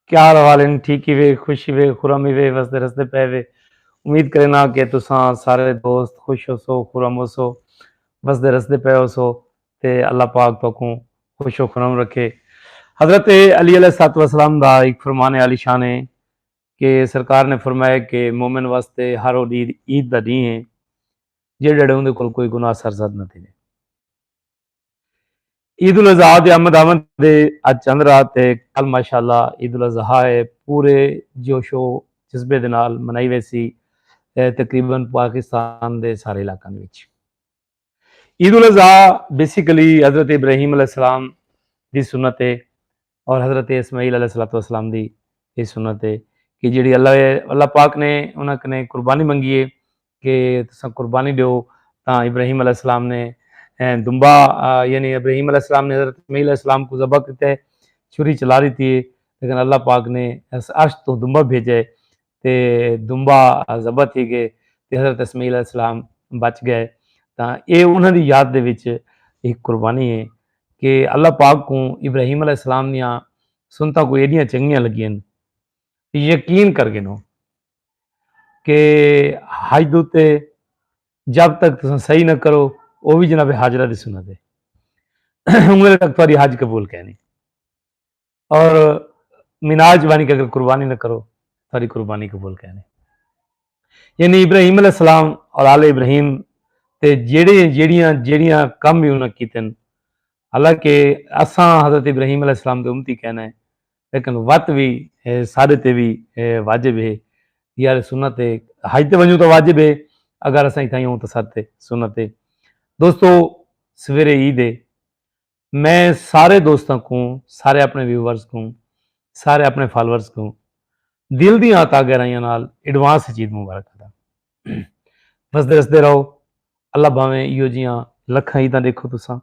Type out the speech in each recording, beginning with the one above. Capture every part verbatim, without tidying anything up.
کیا حال احوال ہن؟ ٹھیک ہیوے، خوش ہیوے، خرم ہیوے، وسدے رسدے پئے وے؟ امید کرینداں کہ تساں سارے دوست خوش ہوسو، خرم ہوسو، وسدے رسدے پئے ہوسو تے اللہ پاک تہاکوں خوش و خرم رکھے۔ حضرت علی علیہ الصلوۃ والسلام دا ایک فرمان عالی شان ہے کہ سرکار نے فرمایا کہ مومن واسطے ہر او ݙینہہ عید دا ݙینہہ ہے جیڑھے اوندے کول کوئی گناہ سرزد نہ تھیوے۔ عید الاضحیٰ دے آمد آمد دے اڄ چند رات تے کل ماشاءاللہ عید الاضحیٰ ہے، پورے جوش و جذبے دے نال منائی ویسی، اے تقریباً پاکستان دے سارے علاقاں دے وچ۔ عید الاضحیٰ بیسیکلی حضرت ابراہیم علیہ السلام دی سنت ہے اور حضرت اسماعیل علیہ الصلوۃ والسلام دی یہ سنت ہے کہ جڑی اللہ اللہ پاک نے انہاں کنے قربانی منگی ہے کہ تساں قربانی ݙیو، تاں ابراہیم علیہ السلام نے، اے، دمبا، آ، یعنی ابراہیم علیہ السلام نے حضرت اسماعیل علیہ السلام کوں ذبح کیتا ہے، چھری چلا ݙتی ہے، لیکن اللہ پاک نے اس عرش توں دمبا بھیجا ہے تے دمبا ذبح تھی ڳئے تے حضرت اسماعیل علیہ السلام بچ ڳئے۔ تاں اے انہاں دی یاد دے وچ ہک قربانی ہے کہ اللہ پاک کوں ابراہیم علیہ السلام دیاں سنتاں کوں ایݙیاں چنڳیاں لڳین، یقین کر گھنو کہ حج دے اتے جب تک تساں سعی نہ کرو، او وی جناب حاجرہ دی سنت ہے۔ اوں ویلے تک تہاݙی حج قبول کائنی۔ اور مینا چ ونڄ کے اگر قربانی نہ کرو، تہاݙی قربانی قبول کائنی۔ یعنی ابراہیم علیہ السلام اور آل ابراہیم تے جیڑھے جیڑھیاں جیڑھیاں کم وی انہاں کیتن، حالانکہ اساں حضرت ابراہیم علیہ السلام دے امتی کائنے، لیکن وت وی، اے، ساݙے تے وی، اے، واجب ہے۔ یار سنت ہے، حج تے ونڄوں تاں واجب ہے، اگر اساں اتھاں ہوں تاں ساݙے تے سنت ہے۔ دوستو، سویرے عید ہے، میں سارے دوستاں کوں، سارے اپݨے ویورز کوں، سارے اپݨے فالوورز کوں دل دیاں عطا گہرائیاں نال ایڈوانس اچ عید مبارک آہداں۔ وسدے رسدے رہو، اللہ بھاویں ایہو جیاں لکھاں عیداں ݙیکھو تساں،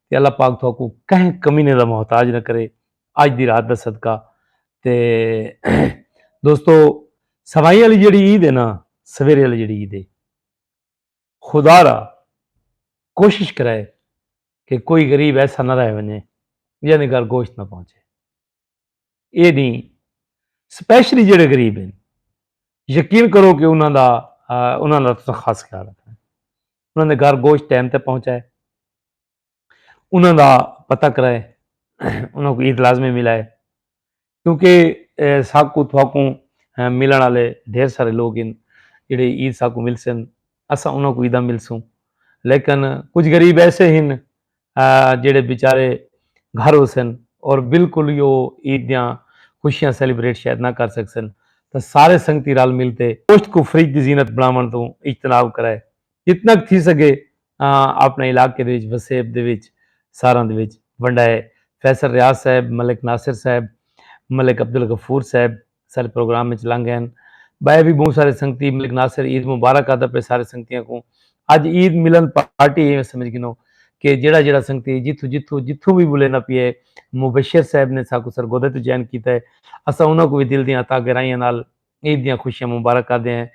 تے اللہ پاک تہاکوں کہیں کمینے دا محتاج نہ کرے۔ اڄ دی رات دا صدقہ۔ تے دوستو، سوائیں والی جڑی عید ہے نا، سویرے والی جڑی عید ہے، خدا را کوشش کرائے کہ کوئی غریب ایسا نہ رہ ونڄے جیندے گھر گوشت نہ پہنچے۔ اے ݙینہہ سپیشلی جڑے غریب ہیں، یقین کرو کہ انہاں دا، آ، انہاں دا تساں خاص خیال رکھنا ہے۔ انہاں دے گھر گوشت ٹائم تے پہنچائے، انہاں دا پتہ کرائے، انہاں کوں عید لازمی ملائے، کیونکہ، اے، ساکوں تہاکوں، اے، ملݨ والے ڈھیر سارے لوگ ہن جڑے عید ساکوں ملسن، اساں انہاں کوں عیداں ملسوں۔ لیکن کجھ غریب ایسے ہن، آ، جڑے بیچارے گھر ہوسن اور بالکل ہی او عید دیاں خوشیاں سیلیبریٹ شاید نہ کر سکسن، تاں سارے سنگتی رل مل تے گوشت کوں فریج دی زینت بݨاوݨ توں اجتناب کرائے۔ جتنا کُ تھی سڳے، آ، اپݨے علاقے دے وچ، وسیب دے وچ، ساراں دے وچ ونڈائے۔ فیصل ریاض صاحب، ملک ناصر صاحب، ملک عبدالغفور صاحب سارے پروگرام وچ لنگھ ڳئن۔ ٻئے وی ٻہوں سارے سنگتی، ملک ناصر عید مبارک آہدا پئے سارے سنگتیاں کوں۔ اڄ عید ملن پارٹی ہے، سمجھ گھنو کہ جیڑھا جیڑھا سنگتی جتھوں جتھوں جتھوں وی ٻلیندا پئے، مبشر صاحب نے ساکوں سرگودھے توں جوائن کیتا ہے، اساں انہاں کوں وی دل دیاں عطا گہرائیاں نال عید دیاں خوشیاں مبارک آہدے ہیں۔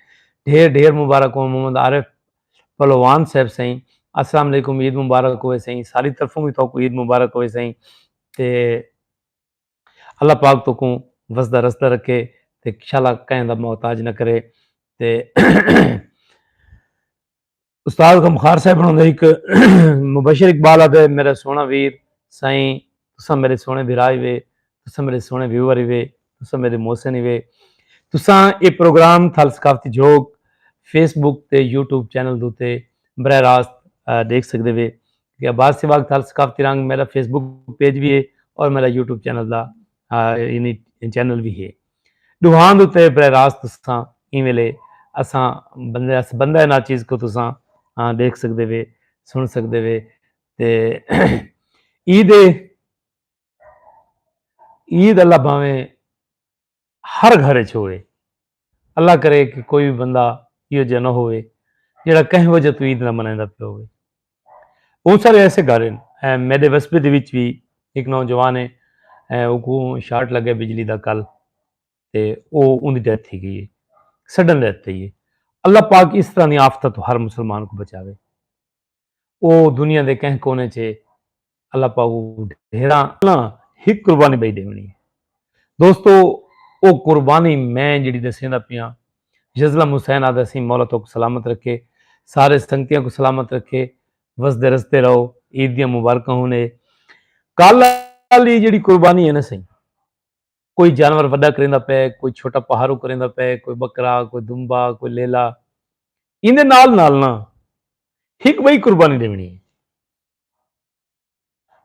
ڈھیر ڈھیر مبارک ہو محمد عارف پہلوان صاحب سئیں، السلام علیکم، عید مبارک ہوئے سئیں، ساری طرفوں وی تہاکوں عید مبارک ہوئے سئیں۔ تے اللہ پاک تہاکوں وسدا رسدا رکھے تے شالا کہیں دا محتاج نہ کرے۔ تے استاد غمخوار صاحب ہݨ ہک مبشر اقبال آہدے، میرا سوہݨا ویر سائیں، تساں میرے سوہݨے بھرا ہیوے، تساں میرے سوہݨے ویور ہیوے، تساں میرے محسن ہیوے۔ تساں اے پروگرام تھل ثقافتی جھوک فیس بک تے یوٹیوب چینل دے اتے براہ راست، آ، ݙیکھ سڳدے وے کہ عباس سواڳ تھل ثقافتی رنگ میرا فیس بک پیج وی ہے اور میرا یوٹیوب چینل دا، آ، یعنی چینل وی ہے۔ ݙوہاں دے اتے براہ راست تساں ایں ویلے اساں بندے، اس بندہ ناچیز کوں تساں، آ، ݙیکھ سڳدے وے، سݨ سڳدے وے۔ تے عید ہے، عید اللہ بھاویں ہر گھر اچ ہووے، اللہ کرے کہ کوئی وی بندہ ایہو جیہا نہ ہووے جیڑھا کہیں وجہ توں عید نہ منیندا پیا ہووے۔ بہت سارے ایسے گھر ہن، اے میݙے وسبے دے وچ وی ہک نوجوان ہے، اے اوکوں شارٹ لڳے بجلی دا کل، تے او اوندی ڈیتھ تھی ڳئی ہے، سڈن ڈیتھ تھئی ہے۔ اللہ پاک اس طرح دیاں آفتاں توں ہر مسلمان کوں بچاوے۔ او دنیا دے کہیں کونے چ اللہ پاک کوں ڈھیراں نہ ہک قربانی ٻئی ݙیوݨی ہے۔ دوستو، او قربانی میں جڑی دسیندا پیاں۔ یزلم حسین آدھا سی، مولا تو سلامت رکھے، سارے سنگتیاں کو سلامت رکھے، وسدے رستے رہو، عید دیاں مبارکاں ہونے۔ کل والی جڑی قربانی ہے نا سائیں، کوئی جانور وڈا کریندا پے، کوئی چھوٹا پہارو کریندا پے، کوئی بکرا، کوئی دمبا، کوئی لیلا، ایندے نال نال نا ہک بئی قربانی ڈیونی ہے۔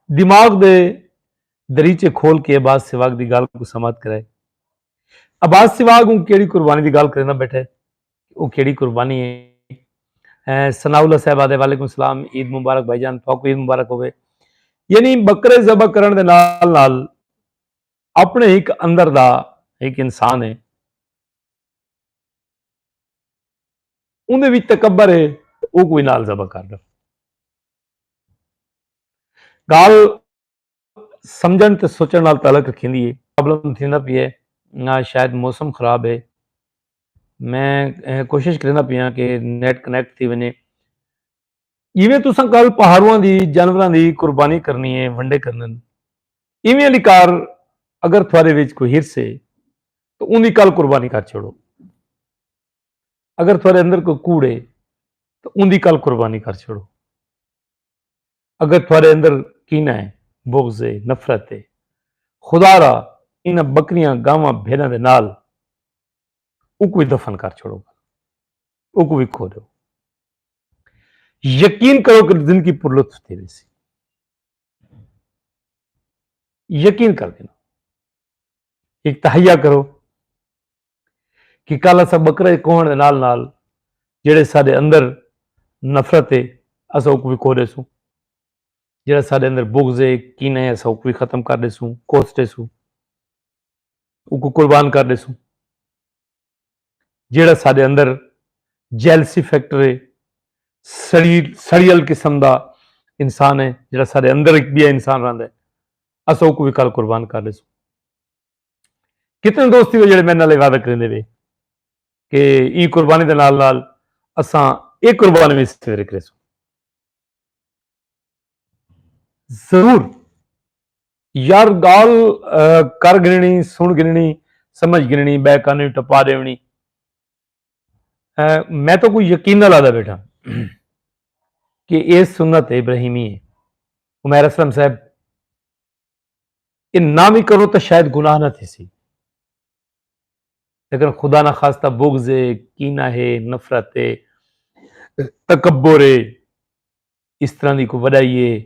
دماغ دے دریچے کھول کے عباس سواگ دی گالھ کو سماعت کرائے۔ عباس سواگ اوں کیڑی قربانی دی گالھ کریندا بیٹھے؟ او کیڑی قربانی ہے؟ ثناء اللہ صاحب آدھے، وعلیکم السلام، عید مبارک بھائی جان، تھوکو عید مبارک ہوے۔ یعنی بکرے ذبح کرن دے نال نال اپنے ہک اندر دا ہک انسان ہے، اوندے وچ تکبر ہے، او کوئی نال ذبح کر دو۔ گالھ سمجھݨ تے سوچݨ نال تعلق رکھیندی ہے۔ پرابلم تھیندا پیا ہے، نہ شاید موسم خراب ہے۔ میں کوشش کریندا پیاں کہ نیٹ کنیکٹ تھی ونجے۔ جیویں تساں کل پہاروآں دی، جانوراں دی قربانی کرنی ہے، ونڈے کرنن، ایویں آلی کار اگر تھوارے وچ کوئی حرص ہے تو اوندی کل قربانی کر چھوڑو۔ اگر تھوارے اندر کوئی کوڑ ہے تو اوندی کل قربانی کر چھوڑو۔ اگر تھوارے اندر کینہ ہے، بغض ہے، نفرت ہے، خدا را انہاں بکریاں، گاواں، بھیڑاں دے نال اوکوں وی دفن کر چھوڑو، اوکوں وی کھو ݙیو۔ یقین کرو کہ زندگی پر لطف تھی ویسی۔ یقین کر گھنو، ہک تہیا کرو کہ کل اساں بکرے کوہݨ دے نال نال جڑے ساڈے اندر نفرت ہے، اساں اوکوں وی کھو ݙیسوں۔ جڑا ساڈے اندر بغض ہے، کینہ ہے، اساں اوکوں وی ختم کر ݙیسوں، کوس ݙیسوں، اوکوں قربان کر ݙیسوں۔ جڑا ساڈے اندر جیلسی فیکٹر ہے، سڑی سڑیل قسم دا انسان ہے، جڑا ساڈے اندر ہک ٻیا انسان رہندا ہے، اساں اوکوں وی کل قربان کر ݙیسوں۔ کتنے دوست تھیوے جڑے میرے نال وعدہ کریندے وے کہ ایں قربانی دے نال نال اساں اے قربانی وی سویرے کریسوں۔ ضرور یار، گالھ کر گھننی، سن گھننی، سمجھ گھننی، بے کانوں ٹپا ݙیونی۔ میں تو کوئی یقین نال آہدا بیٹھا کہ اے سنت ابراہیمی ہے۔ عمیر اسلم صاحب، اے نہ وی کرو تاں شاید گناہ نہ تھیسی، لیکن خدا نہ خواستہ بغض ہے، کینہ ہے، نفرت ہے، تکبر ہے، اس طرح دی کوئی وݙائی ہے،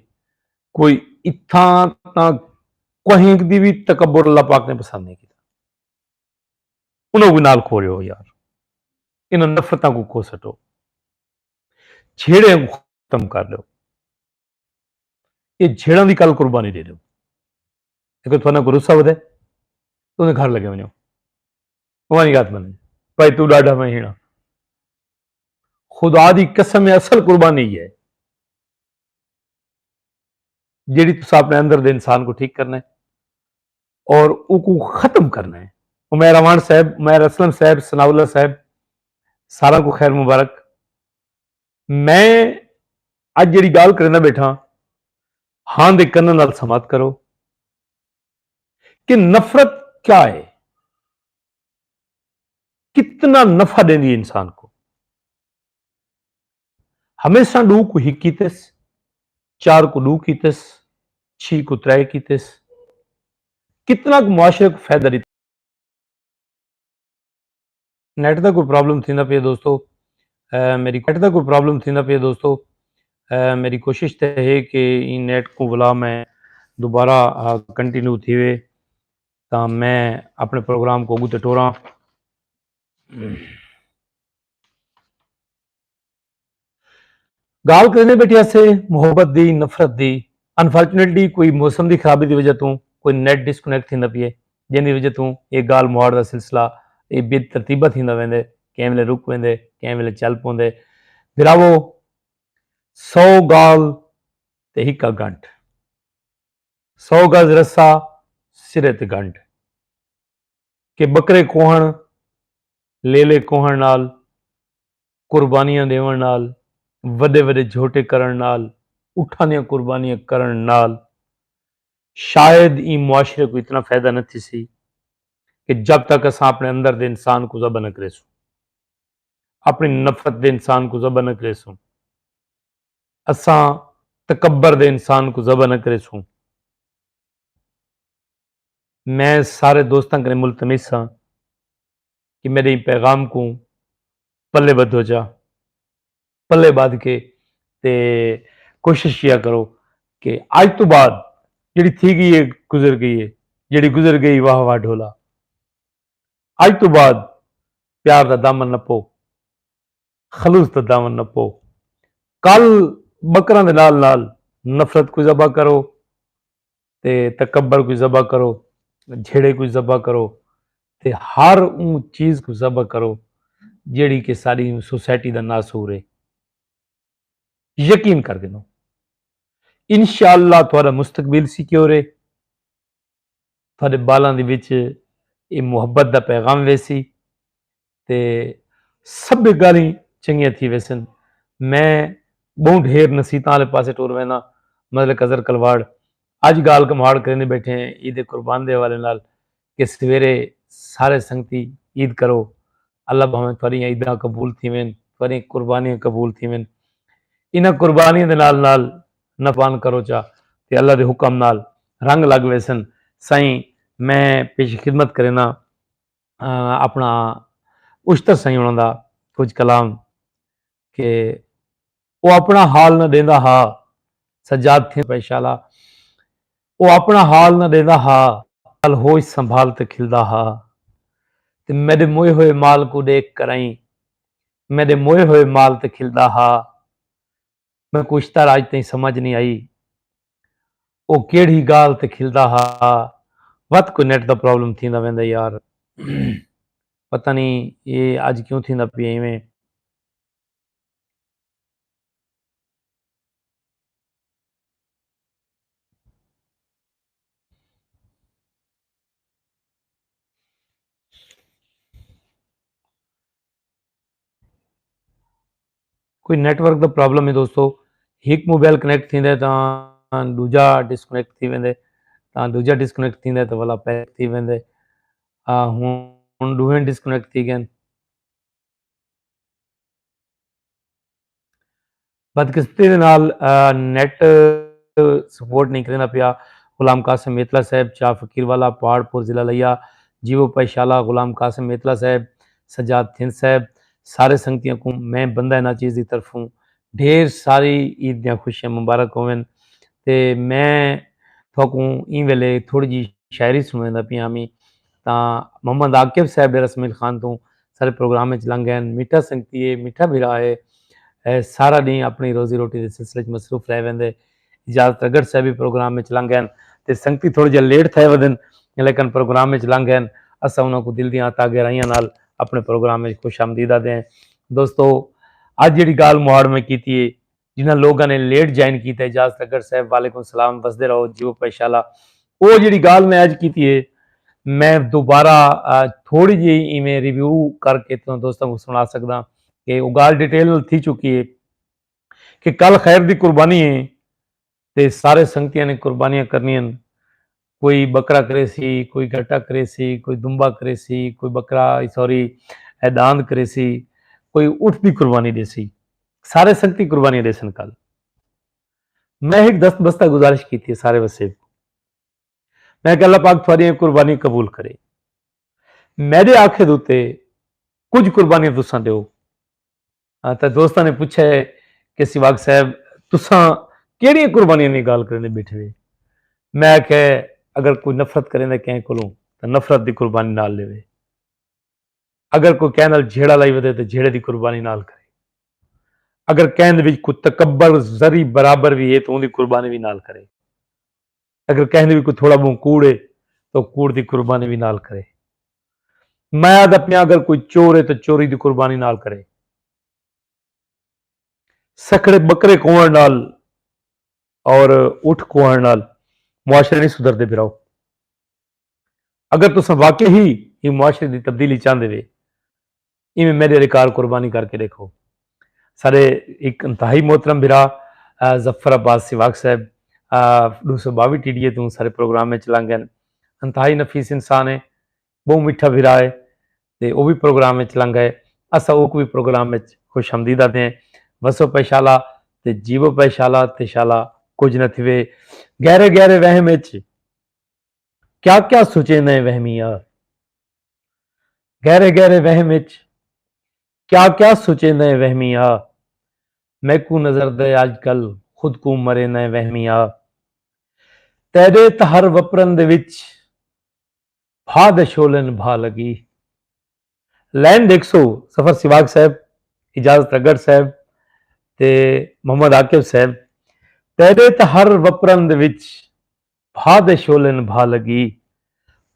کوئی اتھاں تاں کوہینک دی وی تکبر اللہ پاک نے پسند نہیں کیتا۔ انہاں کو نال کھو ݙیو یار، انہاں نفرتاں کو کھو سٹو، جھیڑے کو ختم کر ݙیو۔ اے جھیڑاں دی کل قربانی ݙے ݙیو۔ اگر تھوڑا کو رسا ودے تو انہیں گھر لگے ونجو، اوانی گات بنے، بھائی تو ڈاڈا میں ہینا۔ خدا دی قسم ہے، اصل قربانی یہ ہے جیڑی تسا اپنے اندر دے انسان کو ٹھیک کرنا ہے اور اوکوں ختم کرنا ہے۔ عمیر امان صاحب، عمیر اسلم صاحب، ثناء اللہ صاحب، سارا کو خیر مبارک۔ میں اج جیڑی گال کرنا بیٹھا ہاں دے کنن نال سماعت کرو کہ نفرت کیا ہے، کتنا نفع دیندی ہے انسان کو۔ ہمیشہ ݙو کو ہک کیتس، چار کو ݙو کیتس، چھی کو ترے کیتس، کتنا کو معاشرے کو فائدہ ݙتا۔ نیٹ دا کوئی پرابلم تھیندا پیا دوستو، میری نیٹ دا کوئی پرابلم تھیندا پیا دوستو۔ میری کوشش تے ہے کہ این نیٹ کو ولا میں دوبارہ کنٹینیو تھیوے تاں میں اپنے پروگرام کو اگوں تے ٹوراں۔ گال کریندے بیٹھے ہاسے محبت دی، نفرت دی۔ انفارچونیٹلی کوئی موسم دی خرابی دی وجہ توں کوئی نیٹ ڈسکنیکٹ تھیندا پئے، جیندی وجہ توں اے گال مہاڑ دا سلسلہ اے بے ترتیبا تھیندا ویندے، کہیں ویلے رک ویندے، کہیں ویلے چل پوندے۔ بھراوو، سو گال تے ہکا گنٹ، سو گز رسا سرے تے گنڈ۔ کہ بکرے کوہݨ، لیلے کوہݨ نال، قربانیاں ݙیوݨ نال، وݙے وݙے جھوٹے کرݨ نال، اٹھاں دیاں قربانیاں کرݨ نال شاید ایں معاشرے کوں اتنا فائدہ نہ تھیسی۔ کہ جب تک اساں اپنے اندر دے انسان کو ذبح نہ کریسوں، اپنی نفرت دے انسان کو ذبح نہ کریسوں، اساں تکبر دے انسان کو ذبح نہ کریسوں۔ میں سارے دوستاں کرے ملتمس ہاں کہ میرے پیغام کو پلے بدھو جا، پلے بدھ کے تے کوشش کیا کرو کہ اج تو بعد جڑی تھی گئی ہے، گزر گئی ہے، جڑی گزر گئی، واہ واہ ڈھولا۔ اج تو بعد پیار دا دامن نپو، خلوص دا دامن نپو۔ کل بکراں دے نال نال نفرت کو ذبح کرو، تے تکبر کو ذبح کرو، جھیڑے کو ذبح کرو، تے ہر اون چیز کو ذبح کرو جیڑی کہ ساری سوسائٹی دا ناسور ہے۔ یقین کر گنو، انشاءاللہ تہاڈا مستقبل سیکیور ہے۔ تہاڈے بالاں دے وچ اے محبت دا پیغام ویسی تے سبھے گالھیں چنگیاں تھی ویسن۔ میں بہوں ڈھیر نصیحتاں والے پاسے ٹر وینداں۔ مطلب قذر کلواڑ اج گال کماڑ کریندے بیٹھے ہیں عید قربان دے حوالے نال کہ سویرے سارے سنگتی عید کرو، اللہ بھاویں تہاڈیاں عیداں قبول تھیون، تہاڈیاں قربانیاں قبول تھیون۔ انہاں قربانیاں دے نال نال نفان کرو چا تے اللہ دے حکم نال رنگ لگ ویسن۔ سائیں، میں پیش خدمت کرینا اپنا اشتر سائیں انہاں دا کچھ کلام کہ او اپنا حال نہ ڈیندا ہا۔ سجاد تھیں پیشالا، او اپنا حال نہ ڈیندا ہا، کل ہوش سنبھال تے کھلدا ہا۔ تے میڈے موئے ہوئے مال کو ڈیکھ کرائیں، میڈے موئے ہوئے مال تے کھلدا ہا۔ میں کو اشتر اج تائیں سمجھ نہیں آئی، او کیڑھی گال تے کھلدا ہا۔ وت کوئی نیٹ دا پرابلم تھیندا ویندا یار، پتہ نہیں اے اج کیوں تھیندا پیا ایویں۔ کوئی نیٹ ورک دا پرابلم ہے دوستو، ہک موبائل کنیکٹ تھیندے تاں ڈوجا ڈسکنیکٹ تھی ویندے، تاں ڈوجا ڈسکنیکٹ تھیندے تاں والا پیک تھی ویندے۔ آ، ہن ڈوہیں ڈسکنیکٹ تھی گئن۔ بدقسمتی دے نال نیٹ سپورٹ نہیں کریندا پیا۔ غلام قاسم میتلا صاحب، چا فقیر والا، پہاڑ پور، ضلع لیا، جیو پیشالا۔ غلام قاسم میتلا صاحب، سجاد تھن صاحب، سارے سنگتیاں کو میں بندہ ناچیز دی طرفوں ڈھیر ساری عید دیاں خوشیاں مبارک ہوون۔ تے میں تھوکوں ایں ویلے تھوڑی جی شاعری سنویندا پیاں ہمی۔ تاں محمد عاقب صاحب ڈیرہ اسماعیل خان توں سارے پروگرام وچ لنگ گئن۔ میٹھا سنگتی ہے، میٹھا بھرا ہے، اے سارا ڈینہہ اپنی روزی روٹی دے سلسلے وچ مصروف رہ ویندے۔ اجازت رگڑ صاحب بھی پروگرام وچ لنگ گئن تے سنگتی تھوڑے جہے لیٹ تھئے ودن، لیکن پروگرام وچ لنگ گئن۔ اساں انہاں کو دل دیاں عطا گہرائیاں نال اپنے پروگرام وچ خوش آمدید آدھے ہیں۔ دوستو، اج جڑی گال مہاڑ میں کیتی ہے، جنہاں لوگاں نے لیٹ جوائن کیتا ہے، اجازت رگڑ صاحب، وعلیکم السلام، وسدے رہو، جیو پیشالا۔ او جڑی گال میں اج کیتی ہے، میں دوبارہ، آ، تھوڑی جی ایویں ریویو کر کے توں دوستاں کو سنا سکدا کہ او گال ڈیٹیل نال تھی چکی ہے کہ کل خیر دی قربانی ہے تے سارے سنگتیاں نے قربانیاں کرنیاں۔ کوئی بکرا کریسی، کوئی گھٹا کریسی، کوئی دمبا کریسی، کوئی بکرا، سوری، اے ڈاند کریسی، کوئی اٹھ دی قربانی ڈیسی۔ سارے سنگتی قربانیاں ڈیسن کل۔ میں ہک دست بستہ گزارش کیتی ہے سارے وسیب کو۔ میں کہ اللہ پاک تھوڑی قربانی قبول کرے۔ میرے آکھے دوتے کچھ قربانیاں تساں دیو۔ ہاں، تے دوستاں نے پچھا ہے کہ سواگ صاحب، تساں کیڑیاں قربانیاں دی گال کریندے بیٹھے وے؟ میں کہ اگر کوئی نفرت کریندے کہیں کولوں، تے نفرت دی قربانی نال لیوے۔ اگر کوئی کہیں نال جھیڑا لائی ودے، تے جھیڑے دی قربانی نال کرے۔ اگر کہیں دے وچ کوئی تکبر ذری برابر بھی ہے، تو اون دی قربانی بھی نال کرے۔ اگر کہیں دے وچ کوئی تھوڑا بہت کوڑ ہے، تو کوڑ دی قربانی بھی نال کرے۔ میں آدھا پیاں، اگر کوئی چور ہے، تو چوری دی قربانی نال کرے۔ سکھڑے بکرے کوہݨ نال اور اٹھ کوہݨ نال معاشرے نہیں سدھردے بھراؤ۔ اگر تساں واقعی ہی ایں معاشرے دی تبدیلی چاہندے وے، ایویں میݙے ریکار قربانی کر کے ݙیکھو۔ سارے ہک انتہائی محترم بھرا، آ، ظفر عباس سواگ صاحب، آ، ݙو سو ٻاوی ٹی ڈی اے توں سارے پروگرام وچ لنگ ڳئن۔ انتہائی نفیس انسان ہے۔ بہوں میٹھا بھرا ہے، تے او وی پروگرام وچ لنگھ آئے۔ اساں اوکوں وی پروگرام وچ خوش آمدید آکھدے ہیں۔ وسو پئے شالا تے جیوو پئے شالا، تے شالا کجھ نہ تھیوے۔ گہرے گہرے وہم وچ کیا کیا سوچیندے ہیں وہمیا؟ گہرے گہرے وہم وچ کیا کیا سوچیندے ہیں وہمیا؟ میکوں نظر دے اج کل خود کوں مریندے ہیں وہمیا۔ تیݙے تہر وپرن دے وچ بھا دے شولن بھا لڳی۔ لائن ݙیکھسو، ظفر سواگ صاحب، اجازت رگڑ صاحب تے محمد عاقب صاحب، تیݙے تہر وپرن دے وچ بھا دے شولن بھا لڳی۔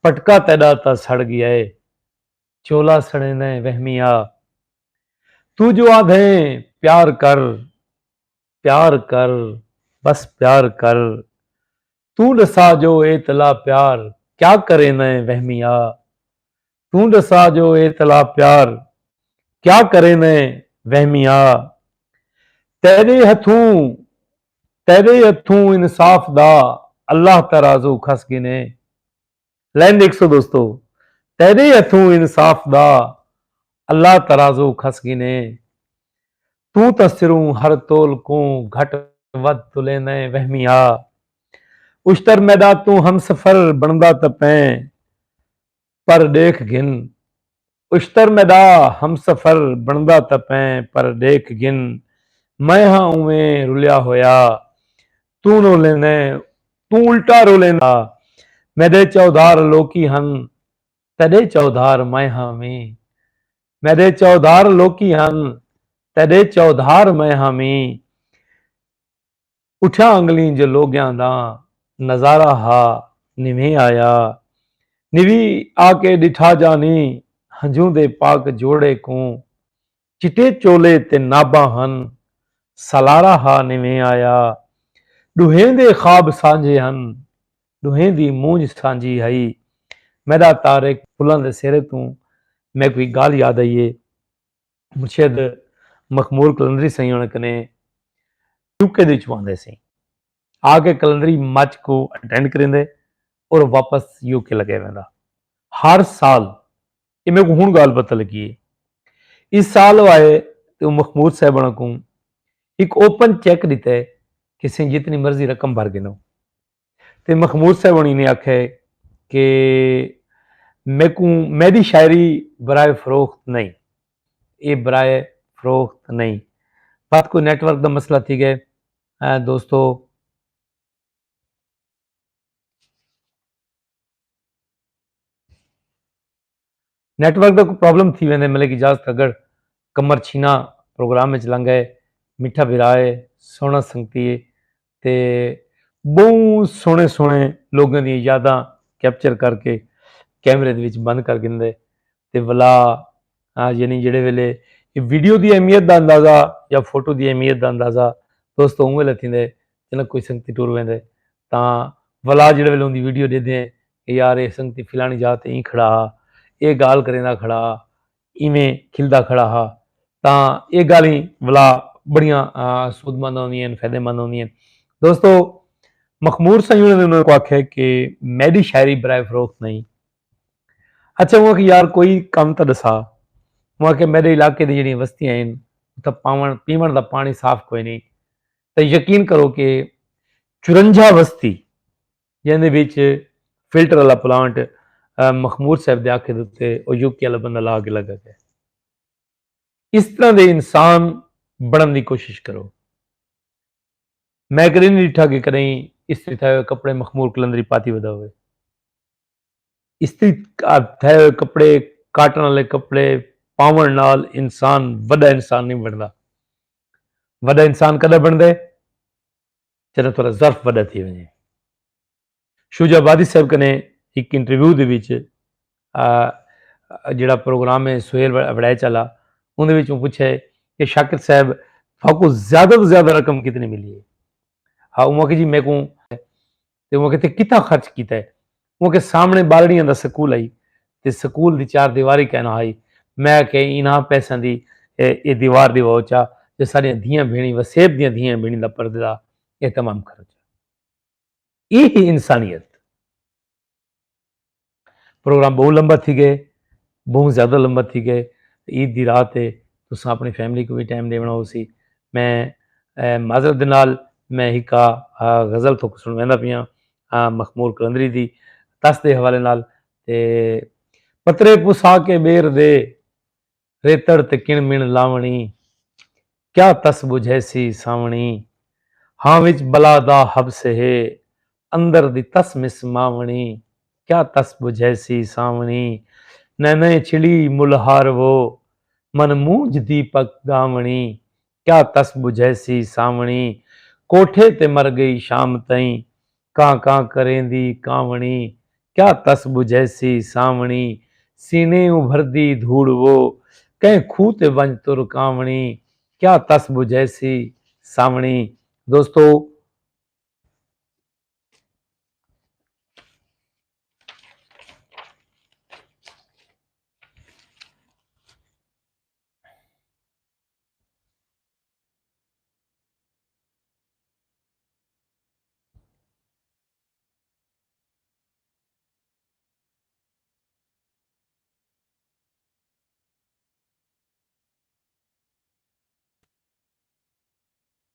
پٹکا تیݙا تاں سڑ ڳیا ہے، چولا سڑیندے ہیں وہمیا۔ توں جو آدھیں پیار کر، پیار کر، بس پیار کر۔ توں ݙسا جو اے تلا پیار کیا کریندے ہیں وہمیا؟ توں ݙسا جو اے تلا پیار کیا کریندے ہیں وہمیا؟ تیݙے ہتھوں، تیݙے ہتھوں انصاف دا اللہ ترازو کھس گھنے۔ لائن ݙیکھسو دوستو، تیݙے ہتھوں انصاف دا اللہ ترازو کھس گھنے۔ توں تاں سروں ہر تول کوں گھٹ ودھ تلیندے ہیں وہمیا۔ اشتر میݙا توں ہمسفر بݨدا تاں پئیں، پر ݙیکھ گھن۔ اشتر میݙا ہمسفر بݨدا تاں پئیں، پر ݙیکھ گھن، میں ہاں اونویں رلیا ہویا۔ توں رولیندیں، توں الٹا رولیندا۔ میݙے چودھار لوکی ہن، تیݙے چودھار میں ہاں ویں۔ میݙے چودھار لوکی ہن، تیݙے چودھار میں ہاں ویں۔ اٹھیا انگلیں جو لوگیاں دا نظارہ ہا، نویں آیا۔ نویں آ کے ݙٹھا جانی ہنجوں دے پاک جوڑے کوں۔ چٹے چولے تے ناباں ہن، سالارا ہا نویں آیا۔ ݙوہیں دے خواب سانجھے ہن، ݙوہیں دی مونجھ سانجھی ہئی۔ میݙا طارق پھلاں دے سرے توں میکوں ہک ڳالھ یاد آئی ہے۔ مرشد مخمور قلندری سئیں ہوݨ کنے یو کے دے وچ واندے سئیں۔ آ کے قلندری مچ کوں اٹینڈ کریندے اور واپس یو کے لڳے ویندا۔ ہر سال، اے میکوں ہݨ ڳالھ پتہ لڳی ہے، اس سال او آئے تے او مخمور صاحب ہوݨاں کوں ہک اوپن چیک ݙتا ہے کہ سئیں جتنی مرضی رقم بھر گھنو۔ تے مخمور صاحب ہوݨی نے آکھیا ہے کہ میکوں، میݙی شاعری برائے فروخت نہیں، اے برائے فروخت نہیں۔ بات کوئی نیٹ ورک دا مسئلہ تھی ڳئے۔ اے دوستو، نیٹ ورک دا کوئی پرابلم تھی ویندے، ملک اجازت رگڑ قمر چھینا پروگرام وچ لنگھ آئے، میٹھا بھرا ہے، سوہݨا سنگتی ہے، تے ٻہوں سوہݨے سوہݨے لوگاں دیاں یاداں کیپچر کر کے کیمرے دے وچ بند کر گھندے۔ تے ولا، آ، یعنی جیڑھے ویلے اے ویڈیو دی اہمیت دا اندازہ یا فوٹو دی اہمیت دا اندازہ دوستو اوں ویلے تھیندے جݙاں کوئی سنگتی ٹر ویندے، تاں ولا جیڑھے ویلے اوندی ویڈیو ݙیہدے ہیں کہ یار اے سنگتی فلانی جاہ تے ایں کھڑا ہا، اے ڳالھ کریندا کھڑا ہا، ایویں کھلدا کھڑا ہا، تاں اے ڳالھیں ولا بڑیاں، آ، سودمند ہوندیاں ہن، فائدے مند ہوندیاں ہن۔ دوستو، مخمور سئیں ہوݨاں نے انہاں کوں آکھیا کہ میݙی شاعری برائے فروخت نہیں۔ اچھا، اوں آکھیا یار کوئی کم تاں ݙسا۔ اوں آکھیا میݙے علاقے دی جیڑھیاں وستیاں ہن، اتھاں پاوݨ، پیوݨ دا پاݨی صاف کوئی نہیں۔ تاں یقین کرو کہ چرنجھا وستی جیندے وچ فلٹر والا پلانٹ، آ، مخمور صاحب دے آکھے دے اتے او یو کے والا بندہ لا کے لڳا ڳئے۔ اس طرح دے انسان بݨݨ دی کوشش کرو۔ میں کݙیں نہیں ݙٹھا کہ کݙیں استری تھائے ہوئے کپڑے مخمور قلندری پاتی ودا ہوئے۔ استری تھائے ہوئے کپڑے، کاٹن والے کپڑے پاوݨ نال انسان وݙا انسان نہیں بݨدا۔ وݙا انسان کݙاں بݨدے؟ جݙاں تہاݙا ظرف وݙا تھی ونڄے۔ شجاع آبادی صاحب کنے ہک انٹرویو دے وچ، آ، جیڑھا پروگرام ہے سہیل وڑائچ والا، اوندے وچ اوں پچھیا ہے کہ شاکر صاحب، تہاکوں زیادہ توں زیادہ رقم کتنی ملی ہے؟ ہا، اوں آکھیا جی میکوں، تے اوں آکھیا تے کتھاں خرچ کیتا ہے؟ اوں آکھیا سامݨے ٻالڑیاں دا سکول ہئی تے سکول دی چار دیواری کائنا ہئی۔ میں آکھیا انہاں پیسیاں دی اے، اے دیوار ݙیواؤ چا جو ساݙیاں دھیاں بھیݨیں، وسیب دیاں دھیاں بھیݨیں دا پردے دا اہتمام کرو چا۔ اے ہی انسانیت۔ پروگرام بہت لمبا تھی گئے، بہت زیادہ لمبا تھی گئے۔ عید دی رات ہے، تساں اپنی فیملی کو بھی ٹائم ݙیوݨا ہو سی۔ میں معذرت دے نال میں ہکا غزل تھوک سنویندا پیاں، مخمور قلندری دی تس دے حوالے نال۔ تے پترے پسا کے ٻیر دے، ریتڑ تے کݨ مݨ لاوݨی، کیا تس ٻجھیسی ساوݨی۔ ہاں وچ بلا دا حبس ہے، اندر دی تس مس ماوݨی، کیا تس ٻجھیسی ساوݨی۔ نینہیں چھڑی ملہار وو، من مونجھ دیپک ڳاوݨی، کیا تس ٻجھیسی ساوݨی۔ کوٹھے تے مر ڳئی شام تئیں، کاں کاں کریندی کاوݨی، کیا تس ٻجھیسی ساوݨی۔ سینے ابھردی دھوڑ وو، کہیں کھوہ تے ونڄ تر کاوݨی، کیا تس ٻجھیسی ساوݨی۔ دوستو،